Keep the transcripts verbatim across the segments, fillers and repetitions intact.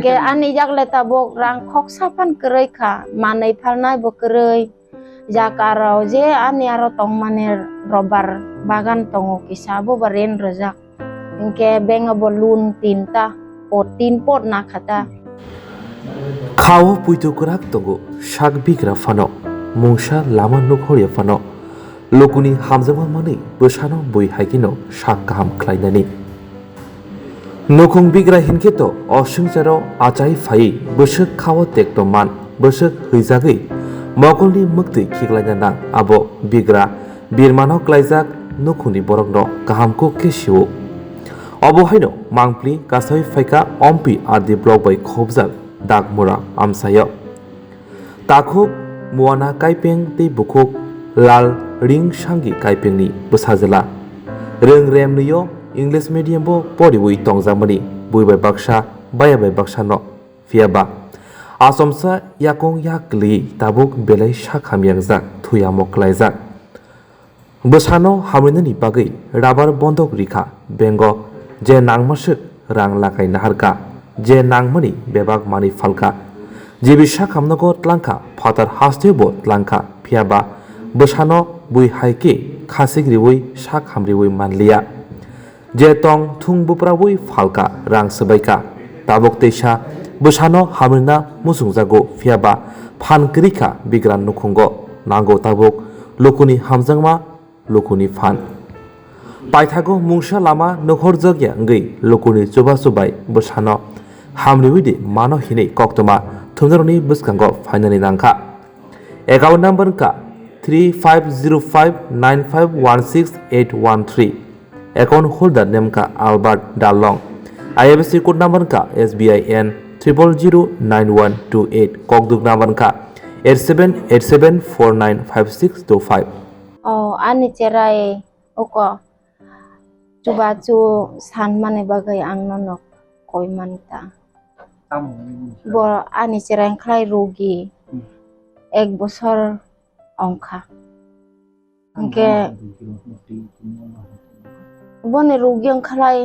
Ke ani jak le tabuk rang khoksa phan kwrwi kha, manwi phalnai bo kwrwi. Jaka rok je ani aro tongmani rubber bagan tongo kisa, abo bo ren rwjak. Hinkhe bank o bo loan tinta, pot, tin pot nakha ta. Kha o puitu kwrak tongo, sak bigra phano, mungsa lama nukhorya phano, lukuni hamjakma manwi bwsano bui hai kheno sak kaham khlainani. Nukhung bigra hinkhe to o swngcharo achai phaiwi bwswk kha o tekto man, bwswk hwijagwi mokolni mwktwi khiklaina nang, abo bigra birmano klaijak nukhungni borokno kaham kuk khe sio. Obo haino mangpli kasawi phaikha Ompi R D block bai khobjak Dakmura amchaio. Takhuk Muana Kaipeng tei bukhuk Lal Ring Sangi Kaipengni bwsajwla. Rwng remnwio English medium bo poriwi tongjakmani bui bai baksa, baya bai baksano. Phiya ba, achomsa yakung yak kwlwi tabuk belai sak hamyangjak, thwi amo klaijak. Bwsano hamrinani bagwi rabar bondok rikha, bengo je nangmaswk rang lakai naharkha, je nangmani bebak manwi phalkha. Jibi sak hamnogo tlangkha, phatar hasteo bo tlangkha, phiya ba bwsano bui hai khe khasik riwi sak hamriwi manliya. Je tong thung buprawi phalka rang swbaika. Tabuk teisa bwsano hamrina muchungjago, phiya ba phan kwrwi kha bigra nukhungo. Nango tabuk lukuni hamjakma, lukuni phan. Paithago mungsa lama nukhorjakya wngwi lukuni chubachu bai bwsano hamriwi di mano hinwi koktwma thumnarokni bwskango phainani nangkha. Account number wngkha three five zero five nine five one six eight one three. Account holder name wngkha Albert Darlong. I F S C code number wngkha S B I N triple zero nine one two eight. Kokduk number wngkha eight seven eight seven four nine five six two five. Oh, ani cherai uko chubachu sanmani bagwi ang nono koi mani ta. Tamo wngwi mungsa? Bo ani cherai wngkhlai rugi. Hmm. Ek bosor wngkha. Tamo hinkhe wngkha rugi rok no twi tini ono hai. Boni rugi wngkhlai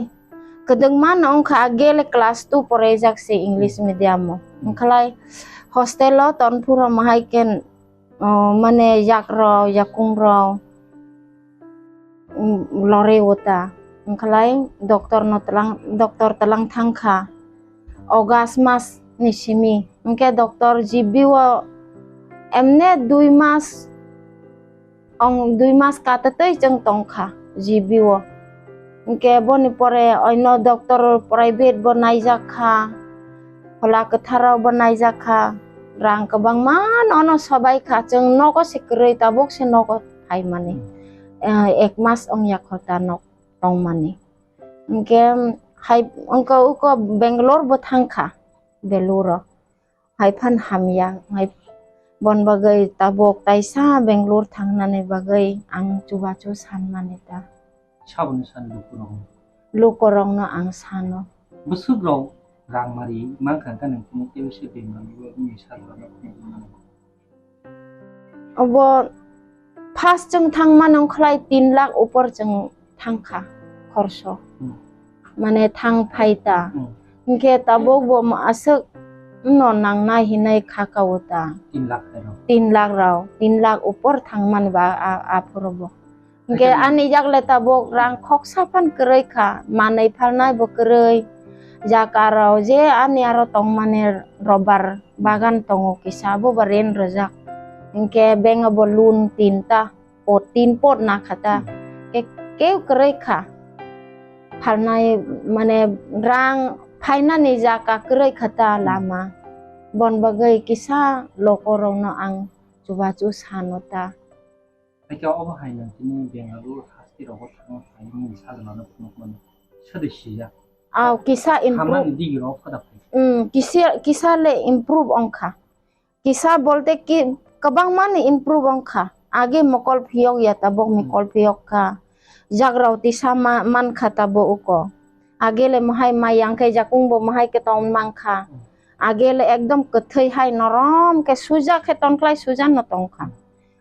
kwdwkma no wngkha, agele class two poraijak se English medium o. Hmm. Wngkhlai hostel o tonphuru mahai khe, o, mane yak rok, yakung rok, um, lorwi o ta. Wngkhlai doctor no tlang, doctor tlang thangkha August mas ni simi. Hinkhe doctor G B o emne dui mas, ong dui mas katatwi chwng tongkha G B o. Hinkhe boni pore oino doctor private bo naijak kha, Phola Kwthar rok bo naijak kha, rang kwbangma no ono sobai kha, chwng nogo se kwrwi, tabuk se nogo phaimani. Hmm. Eh, ek mas wngya kho ta nok tongmani. Hinkhe hai wngkha uko Bangalore bo thangkha, Beluru o. Hai phan hamya, hai bon bagwi tabuk taisa Bangalore thangnani bagwi ang chubachu sanmani ta. Saboni san lukurok? Lukurokno ang sano. Bwswk rok rang mari mankha, wngkha nang kunu tei se bemani bagwi ni sal rok phunukmani. Obo first chwng thangmani wngkhlai tin lakh upor chwng thangkha khorso. Hmm. Mane thang phai ta. Hmm. Hinkhe tabuk bo ma aswk no nangnai hinwi kha kao ta. Tin lakh hai rok. Tin lakh rok, tin lakh upor thangmani ba a, a phuru bo. Hinkhe ani jak le tabuk rang khoksa phan kwrwi kha, manwi phalnai bo kwrwi. Jaka rok je ani aro tongmani rubber bagan tongo kisa, abo bo ren rwjak. Hinkhe bank o bo loan tinta, pot, tin pot nakha ta. Hmm. Ke-, keu kwrwi kha. Phalnai mane rang phainani jaka kwrwi kha ta. Hmm. Lama. Bon bagwi kisa lokorokno ang chubachu sano ta. Hakhe obo hai nang tini Bengaluru haste rogo thangma phaimani sajlano phunukmani. Sade sijak. Aw, kisa improve. Hamani digi rok phada phai. Mm, kisa, kisa le improve wngkha. Kisa bolte ki, kwbangmani improve wngkha. Age mokol phiyok ya tabok, hmm, mokol phiyok kha. Jagrao tisa ma-, mankha tabo uko. Age le mohai mai yang khe jakung bo mohai khe tong mankha. Hmm. Age le ekdom kwthwi hai norom khe suja khe tonkhlai suja no tongkha.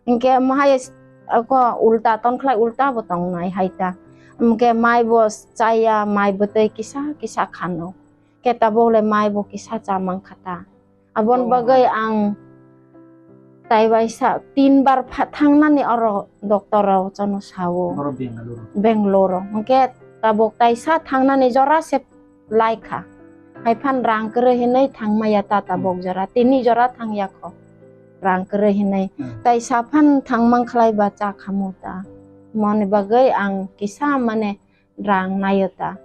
Hinkhe mohai s-, ako ulta tonkhlai ulta bo tongnai hai ta. Hinkhe mai bo chaya, mai bwtwi kisa kisa khano. Khe tabuk le mai bo kisa cha mang kha ta. Aboni Oh. bagwi ang tai bai sa tin bar pha-, thangnani oro doctor rok jono sao. Boro Bengaluru. Bangalore. Hwnkhe tabuk taisa thangnani jora se lai kha. Hai phan rang kwrwi hinwi thang maya ta tabuk Hmm. jora. Tini jora thang ya kho. Rang kwrwi hinwi. Hmm. Taisa phan thang mang khlai ba cha khamu ta. Moni bagwi ang kisa mane rang naio ta.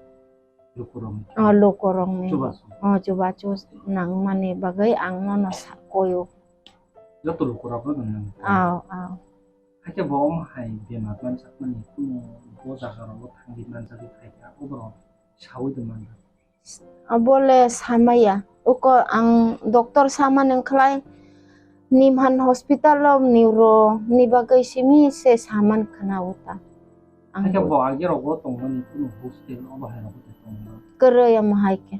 Lukurokni. Oh, lukurokni. Chubachu. Oh, chubachu nangmani bagwi ang nono sa-, koyo. Joto lukurokno nang. Aw, aw. Hakhe bo omo hai bemar manjakmani kuno bo jaga rogo thangwi manjagwi phaikha, oborok saui tongmani. Abole samaya. Uko ang doctor samani wngkhlai Nimhan hospital o neuro ni bagwi simi se saman khna uta. Ang Hakhe bo- bo age rogo tongmani kuno hostel obo hai rogo tongmani. Kwrwi omo hai khe.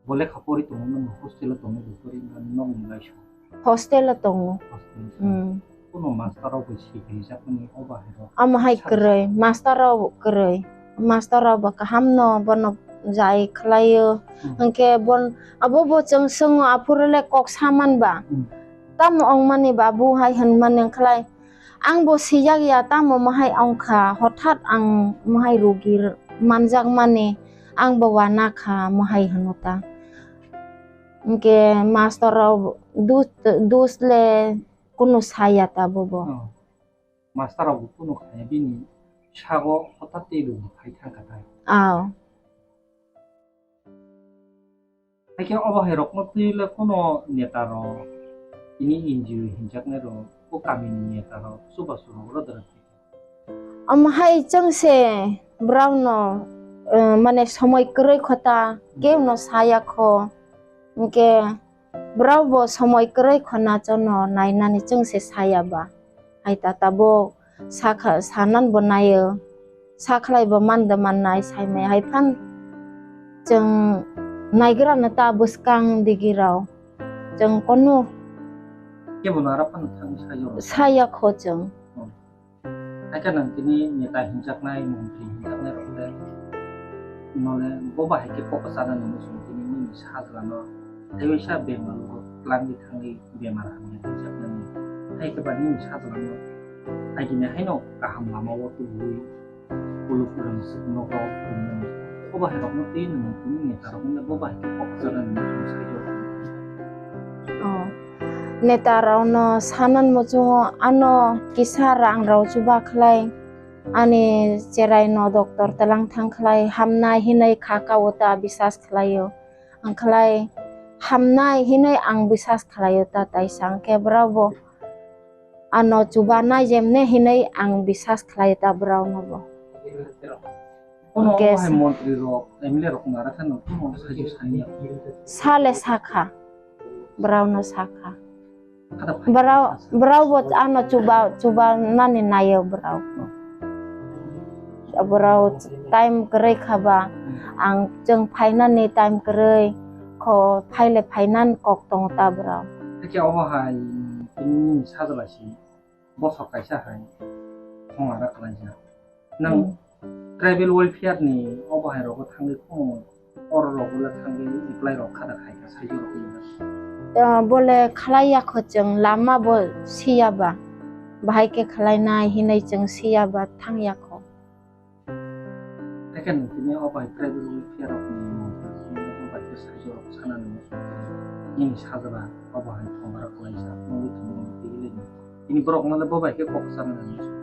Bo lekha pori tongmani hostel o tongmani kwrwi nokni laisong. Hostel o tongo. Hostel o. Hmm. Kuno master rok bai swi kaijakmani obo hai rok. Omo hai Sa- kwrwi, master rok kwrwi. Master rok bo kaham no bono jai khlaio. Hmm. Hwnkhe bon abo bo chwng swngo aphuru le kok saman ba. Hmm. Tamo ongmani ba bo hai hwnmani wngkhlai. Ang bo sijak ya tamo mohai ongkha hothat ang mohai rugi manjak mani ang bo wana kha mohai hwno ta. Hwnkhe master rok dus, dus le kunu saya ta bobo. Oh. Master rok bo kunu khaya bini sago hothat tei rwgwi phai thangkha tai. Aw. Hakhe obo hai rokno twi le kunu neta rok tini N G O hinjaknai rok o kami ni neta rok chubachu rok ro dwrwng khe. Omo hai chwng se brao no, eh, mane somoi kwrwi khota, keu no saya kho. Hwnkhe brao bo somoi kwrwi khona chono nainani chwng se saya ba. Hai ta tabuk sakha, sanan bo naio. Sakhlai bo man da man nai sai mai hai phan chwng naigra no ta bwskang digi rao. Chwng kunu Kebo no aro phano thangwi sayo. Saya kho chwng. Hmm. Hakhe nang tini neta hinjaknai, montri hinjaknai rok le, nole bo bahai khe kok kwchana nini song tini nini sajla no teiwisa bemar o twlangwi thangwi bemar hamya hinjaknani. Hai khe ba nini sajla no agini haino kaham lama o tubuwi ulo phulang nogo phungnani. Bo bahai rok no twi nini tini neta rok no bo bahai khe kok kwchana nini song sayo. Oh. Neta rok no sanan muchungo ano kisa rang rok chuba khlai ani cherai no doctor twlang thang khlai hamnai hinwi kha ka o ta bisas khlai o. Ang khlai hamnai hinwi ang bisas khlai o ta taisa hwnkhe brao bo ano chuba nai jemne hinwi ang bisas khlai o ta brao no bo. Kono Hwnkhe omo hai sa- montri rok, M L A rok nara khe no kono sajwk sani ya. Sale sakha. Brao no sakha. Kada phai Brao, sakha. Brao bo ano chuba, chuba nani nayo brao. Brao time kwrwi kha ba, Hmm. ang chwng phainani time kwrwi kho phaile phainan kok tong ta brao. Hakhe omo hai tini sajla si bosok kaisa hai thong ara khlaijak. Nang Hmm. Tribal welfare ni obo hai rogo thangwi khumu, oro rogo le thangwi apply rok kha da khai kha sai rok ni. Ah, bole khlai ya kho chwng lama bo siya ba. Bahai khe khlai nai hinwi chwng siya ba thang ya kho. Hakhe nang tini obo hai tribal welfare rok ni mung bai khe sai rok sana ni muchung. Nini sajla obo hai thong ara khlai sa nungwi thung nung twi le ni. Tini borok no le bo bai khe kok sana ni muchung.